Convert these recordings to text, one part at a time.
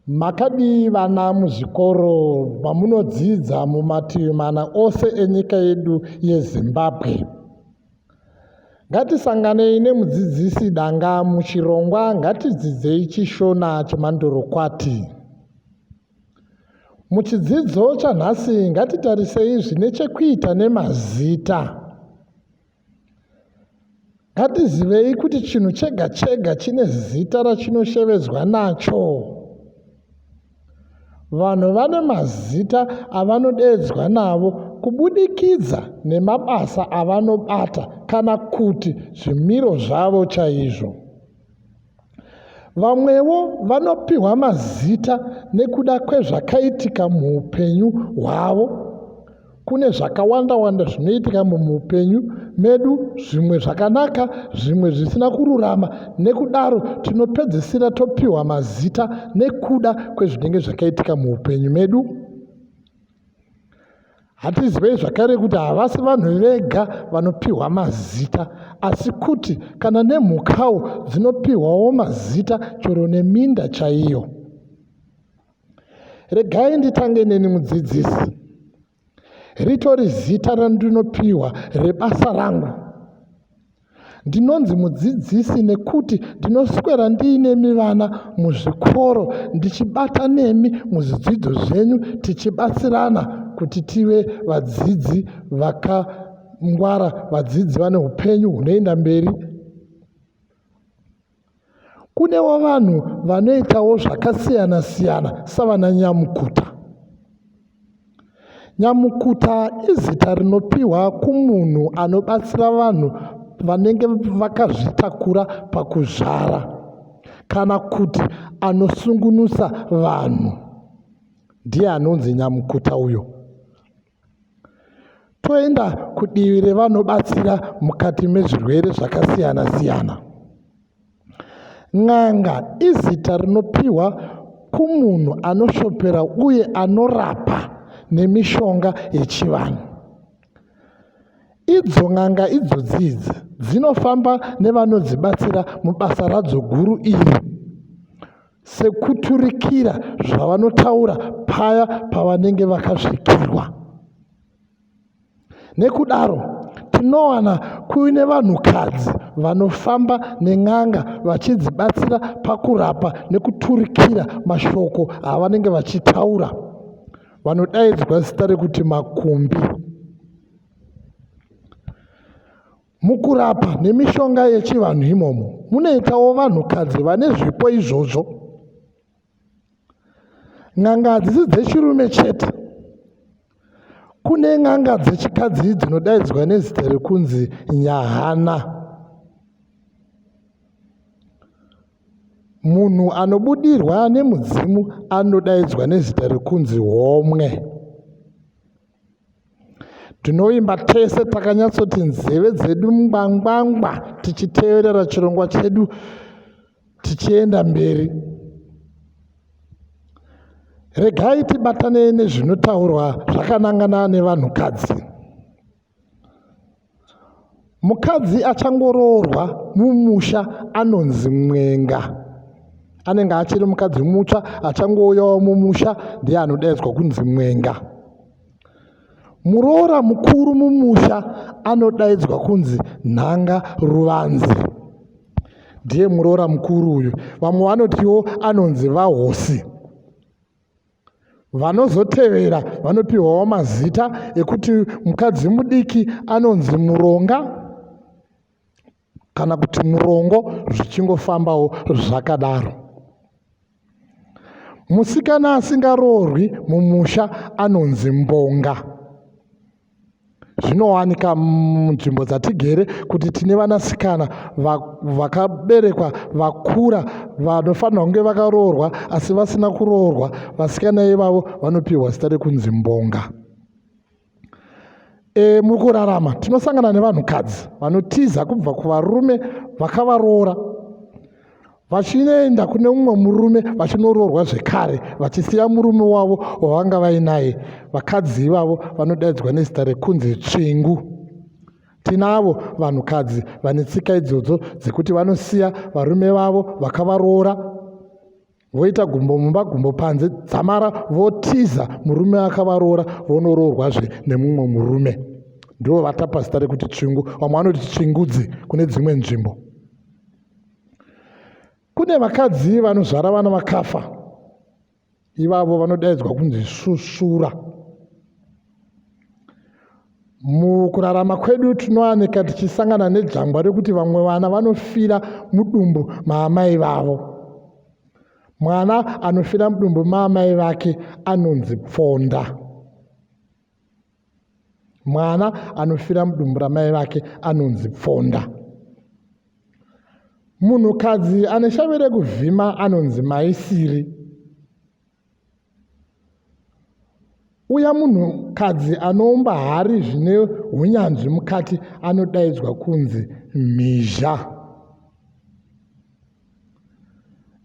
Makadii vana muzvikoro mamunodzidza mumativi mana ose enyika yedu yeZimbabwe? Ngatisanganei nemudzidzisi Danga muchirongwa Ngatidzidzei ChiShona Chemandorokwati. Muchidzidzo chanhasi ngatitarisei zvine chekuita nemazita. Ngatizivei kuti chinhu chega chega chine zita rachinoshevedzwa nacho. Vanhu vane mazita avanodeedzwa navo kubudikidza nemabasa avanobata kana kuti zvimiro zvavo chaizvo. Vamwewo vanopihwa mazita nekuda kwezvakaitika muupenyu hwavo. Kune zvakawanda-wanda zvinoitika muupenyu medu, zvimwe zvakanaka, zvimwe zvisina kururama. Nekudaro tinopedzisira topihwa mazita nekuda kwezvinenge zvakaitika muupenyu medu. Hatizivei zvakare kuti havasi vanhu vega vanopihwa mazita asi kuti kana nemhukawo dzinopihwawo mazita chero neminda chaiyo. Regai nditange neni mudzidzisi. Ritori zita randinopihwa rebasa rangu. Ndinonzi mudzidzisi nekuti ndinoswera ndiinemi vana muzvikoro ndichibata nemi muzvidzidzo zvenyu tichibatsirana kuti tive vadzidzi vakangwara, vadzidzi vane upenyu hunoenda mberi. Kunewo vanhu vanoitawo zvakasiyana-siyana savana nyamukuta. Nyamukuta izita rinopiwa kumunhu anobatsira vanhu vanenge vakazvitakura pakuzvara kana kuti anosungunusa vanhu. Ndiye anonzi nyamukuta uyo. Toenda kudivi revanobatsira mukati mezvirwere zvakasiyana-siyana. N'anga izita rinopiwa kumunhu anoshopera uye anorapa nemishonga yechivanhu. Idzo n'anga idzodzi idzi dzinofamba nevanodzibatsira mubasa radzo guru iri. Sekuturikira zvavanotaura paya pavanenge vakasvikirwa. Nekudaro tinowana kuine vanhukadzi vanofamba nen'anga vachidzibatsira pakurapa nekuturikira mashoko avanenge vachitaura. Vanodaidzwa zita rekuti makumbi. Mukurapa nemishonga yechivanhu imomo munoitawo vanhukadzi vane zvipo izvozvo. N'anga hadzisi dzechirume chete. Kune n'anga dzechikadzi dzinodaidzwa nezita rekunzi Nyahana. Munhu anobudirwa nemudzimu anodaidzwa nezita rekunzi Homwe. Tinoimba tese takanyatsoti nzeve dzedu ngwangwangwa tichiteerera chirongwa chedu tichienda mberi. Regai tibatane nezvinotaurwa zvakanangana nevanhukadzi. Mukadzi achangoroorwa mumusha anonzi mwenga. Anenge achiri mukadzi mutsva achangouyawo mumusha ndiye anodaidzwa kunzi mwenga. Muroora mukuru mumusha anodaidzwa kunzi nhanga ruvanzi. Ndiye muroora mukuru uyu. Vamwe vanotiwo anonzi vahosi. Vanozotevera vanopihwawo mazita ekuti mukadzi mudiki anonzi Muronga kana kuti Murongo zvichingofambawo zvakadaro. Musikana asingaroorwi mumusha anonzi Mbonga. Zvinowanika munzvimbo dzatigere kuti tine vanasikana vakaberekwa vakura vanofanirwa kunge vakaroorwa asi vasina kuroorwa. Vasikana ivavo vanopihwa zita rekunzi mbonga. E, mukurarama tinosangana nevanhukadzi vanotiza kubva kuvarume vakavaroora vachinoenda kune mumwe murume vachinoroorwa zvekare vachisiya murume wavo wavanga vainaye. Vakadzi ivavo vanodaidzwa nezita rekunzi tsvingu. Tinavo vanhukadzi vane tsika idzodzo dzekuti vanosiya varume vavo vakavaroora. Voita gumbo mumba gumbo panze dzamara votiza murume akavaroora vonoroorwazve nemumwe murume. Ndivo vatapa zita rekuti tsvingu, vamwe vanoti tsvingudzi kune dzimwe nzvimbo. Kune vakadzi vanozvara vana vakafa, ivavo vanodaidzwa kunzi svusvura. Mukurarama kwedu tinowanika tichisangana nedzvangwa rekuti vamwe vana vanofira mudumbu maamai vavo. Mwana anofira mudumbu maamai vake anonzi pfonda. Mwana anofira mudumbu ramai vake anonzi pfonda. Munhukadzi ane shavi rekuvhima anonzi maisiri. Uya munhukadzi anoumba hari zvine hunyanzvi mukati anodaidzwa kunzi mhizha.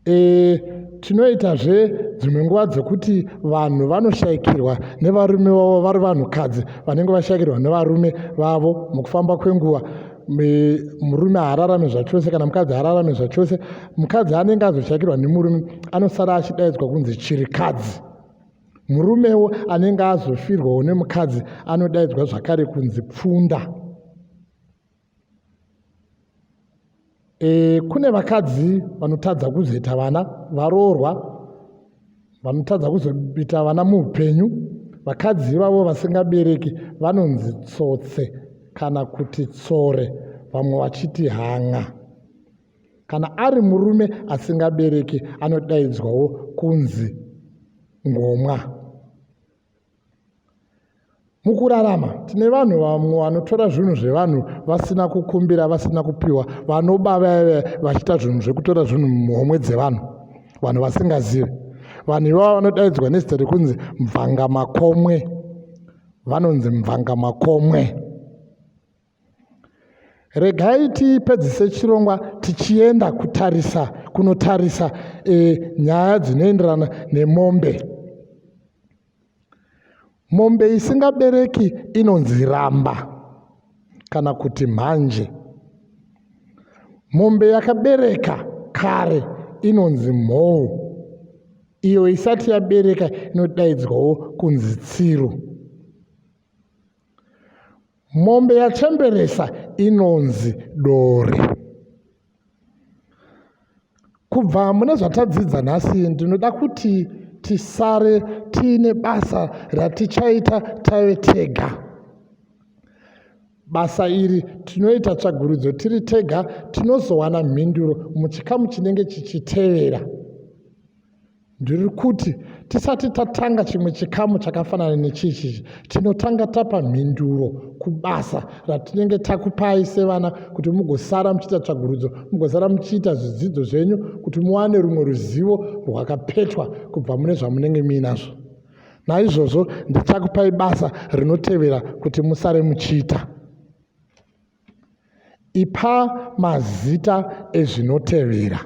E, tinoitazve dzimwe nguva dzekuti vanhu vanoshaikirwa nevarume vavo vari vanhukadzi vanenge vashaikirwa nevarume vavo mukufamba kwenguva murume haararame zvachose kana mukadzi haararame zvachose mukadzi anenge azoshaikirwa nemurume anosara achidaidzwa kunzi chirikadzi murumewo anenge azofirwawo nemukadzi anodaidzwa zvakare kunzi pfunda E, kune vakadzi vanotadza kuzoita vana varoorwa vanotadza kuzoita vana muupenyu vakadzi ivavo vasingabereki vanonzi tsotse kana kuti tsore vamwe vachiti han'a kana ari murume asingabereki anodaidzwawo kunzi ngomwa Mukurarama tine vanhu vamwe vanotora zvinhu zvevanhu vasina kukumbira vasina kupiwa vanoba vaya vachiita zvinhu zvekutora zvinhu muhomwe dzevanhu vanhu vasingazive vanhu ivava vanodaidzwa nezita rekunzi mvangamakomwe vanonzi mvangamakomwe Regai tipedzise chirongwa tichienda kutarisa kunotarisa e, nyaya dzinoenderana nemombe. Mombe isingabereki inonzi ramba kana kuti mhanje. Mombe yakabereka kare inonzi mhou. Iyo isati yabereka inodaidzwawo kunzi tsiru. Mombe yachemberesa inonzi dore. Kubva mune zvatadzidza nhasi ndinoda kuti tisare tiine basa ratichaita tave tega. Basa iri tinoita tsvagurudzo tiri tega tinozowana mhinduro muchikamu chinenge chichitevera. Ndiri kuti tisati tatanga chimwe chikamu chakafanana nechichi tinotanga tapa mhinduro kubasa ratinenge takupai sevana kuti mugosara muchiita tsvagurudzo mugosara muchiita zvidzidzo zvenyu kuti muwane rumwe ruzivo rwakapetwa kubva mune zvamunenge muinazvo. Naizvozvo ndichakupai basa rinotevera kuti musare muchiita. Ipa mazita ezvinotevera.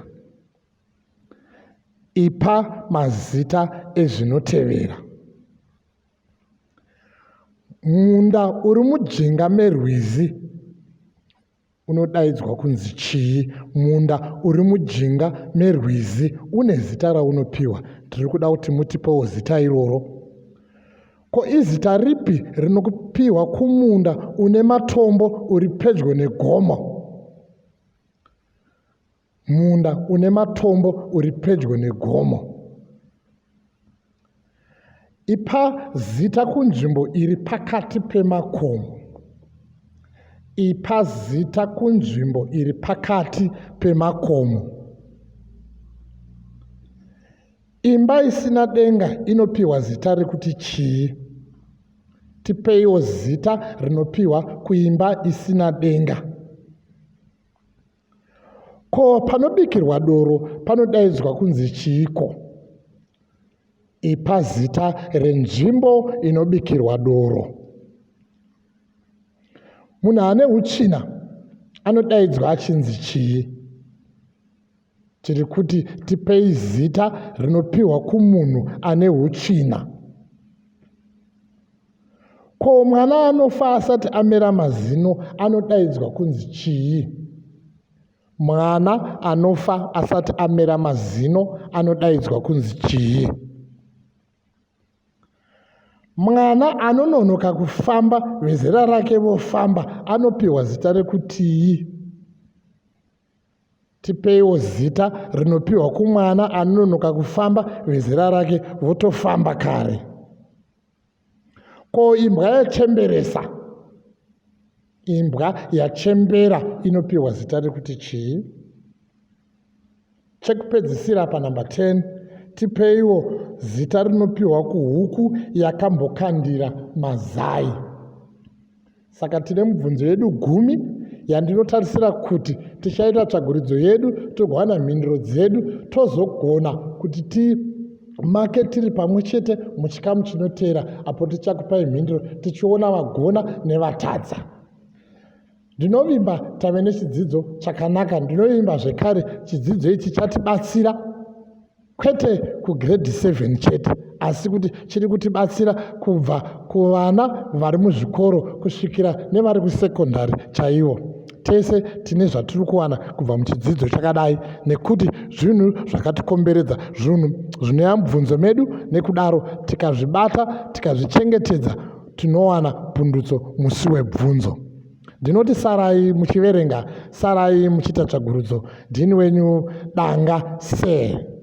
Ipa mazita ezvinotevera. Munda uri mujinga merwizi unodaidzwa kunzi chii? Munda uri mujinga merwizi une zita raunopiwa. Tiri kuda kuti mutipewo zita iroro. Ko izita ripi rinopiwa kumunda une matombo uri pedyo negomo? Munda une matombo uri pedyo negomo. Ipa zita kunzvimbo iri pakati pemakomo. Ipa zita kunzvimbo iri pakati pemakomo. Imba isina denga inopiwa zita rekuti chii? Tipeiwo zita rinopiwa kuimba isina denga. Ko panobikirwa doro panodaidzwa kunzi chiiko? Ipa zita renzvimbo inobikirwa doro. Munhu ane utsvina anodaidzwa achinzi chii? Tiri kuti tipei zita rinopiwa kumunhu ane utsvina. Ko mwana anofa asati amera mazino anodaidzwa kunzi chii? Mwana anofa asati amera mazino anodaidzwa kunzi chii? Mwana anononoka kufamba vezera rake vofamba anopiwa zita rekutii? Tipeiwo zita rinopiwa kumwana anononoka kufamba vezera rake votofamba kare. Ko imbwa yachemberesa? Imbwa yachembera inopiwa zita rekuti chii? Chekupedzisira panumber 10, tipeiwo zita rinopiwa kuhuku yakambokandira mazai. Saka tine mibvunzo yedu gumi yandinotarisira kuti tichaita tsvaguridzo yedu togowana mhinduro dzedu tozogona kuti timake tiri pamwe chete muchikamu chinoteera apo tichakupai mhinduro tichiona vagona nevatadza. Ndinovimba tave nechidzidzo chakanaka. Ndinovimba zvekare chidzidzo ichi chatibatsira kwete kugrade 7 chete asi kuti chiri kutibatsira kubva kuvana vari muzvikoro kusvikira nevari kusekondari chaivo. Tese tine zvatiri kuwana kubva muchidzidzo chakadai nekuti zvinhu zvakatikomberedza, zvinhu zvinouya mubvunzo medu nekudaro tikazvibata tikazvichengetedza tinowana pundutso musi webvunzo. Ndinoti sarai muchiverenga, sarai muchiita tsvagurudzo. Ndini wenyu Danga Sir.